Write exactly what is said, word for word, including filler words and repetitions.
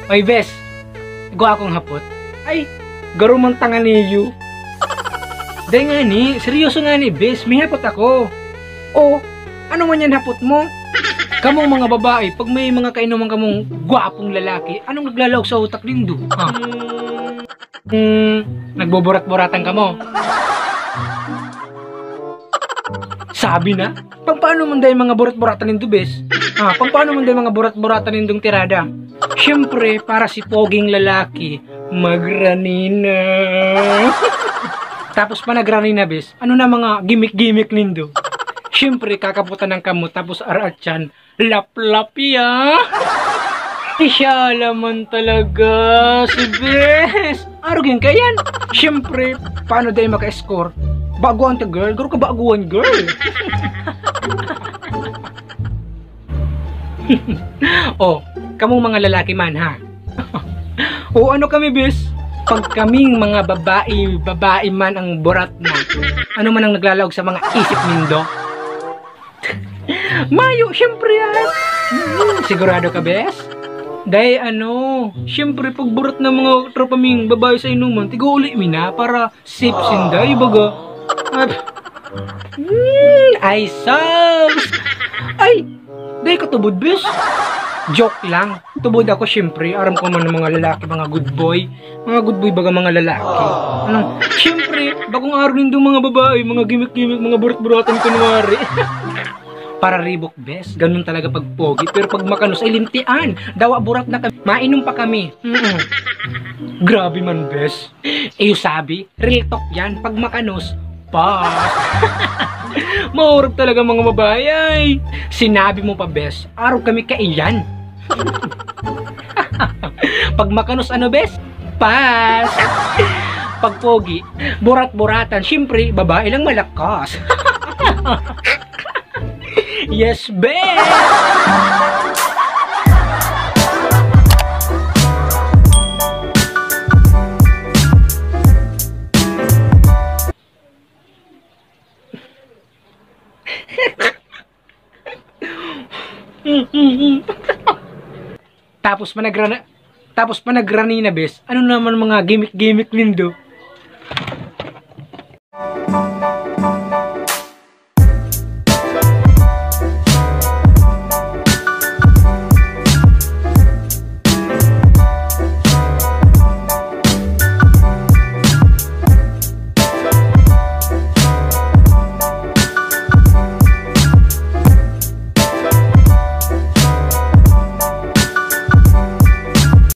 Oy, bes. Igwa akong hapot. Ay, garo man tanga niyo. Dai ngani, seryoso ngani, bes. May hapot ako. O, ano man yan hapot mo? Kamong mga babae, pag may mga kainuman kamong gwapong lalaki, anong naglalaog sa utak nindo? Ha? Hmm, nagboborat-boratan kamo? Sabi na? Pagpaano man dai mga borat-boratan nindo, bes? Ah, pagpaano man dai mga borat-boratan nindong tirada? Siyempre, para si poging lalaki, magrani na. Tapos pa nagrani na, bes, ano na mga gimik-gimik nindo? Siyempre, kakaputan ng kamot, tapos araat yan, laplap ya. Siya naman talaga, si bes. Arog yun kaya yan. Siyempre, paano dai maka-score? Baguhan ka, girl. Garo ka baguhan, girl. Oh, kamong mga lalaki man, ha? O ano kami, bes? Pag kaming mga babae, babae man ang borat na, ano man ang naglalaog sa mga isip nindo? Mayo, siyempre yan. Hmm, sigurado ka, bes? Dai ano, siyempre pag borat na mga tropa ming babae sa inuman, tigo uli mi na para safe sinda, ibaga. At, hmm, ay, sus! Ay, dai ka tubod, bes? Joke lang. Tubod ako, siyempre. Aram ko man ng mga lalaki, mga good boy. Mga good boy baga mga lalaki. Ano? Siyempre, bagong araw nindo mga babae, mga gimik-gimik, mga burat-buratan kunwari. Para ribok, bes. Ganun talaga pag pogi. Pero pag makanos ay lintian. Dawa burat na kami. Mainom pa kami. Mm-mm. Grabe man, bes. Iyo sabi, real talk yan. Pag makanos, pas. Maurog talaga mga babae ay. Sinabi mo pa, bes. Araw kami kaiyan. Pag makanos ano, bes? Pas. Pag pogi, burat-buratan, siyempre, babae lang malakas. Yes, bes! Tapos pa nagrana, tapos pa nagrani na, bes. Ano naman mga gimik-gimik nindo?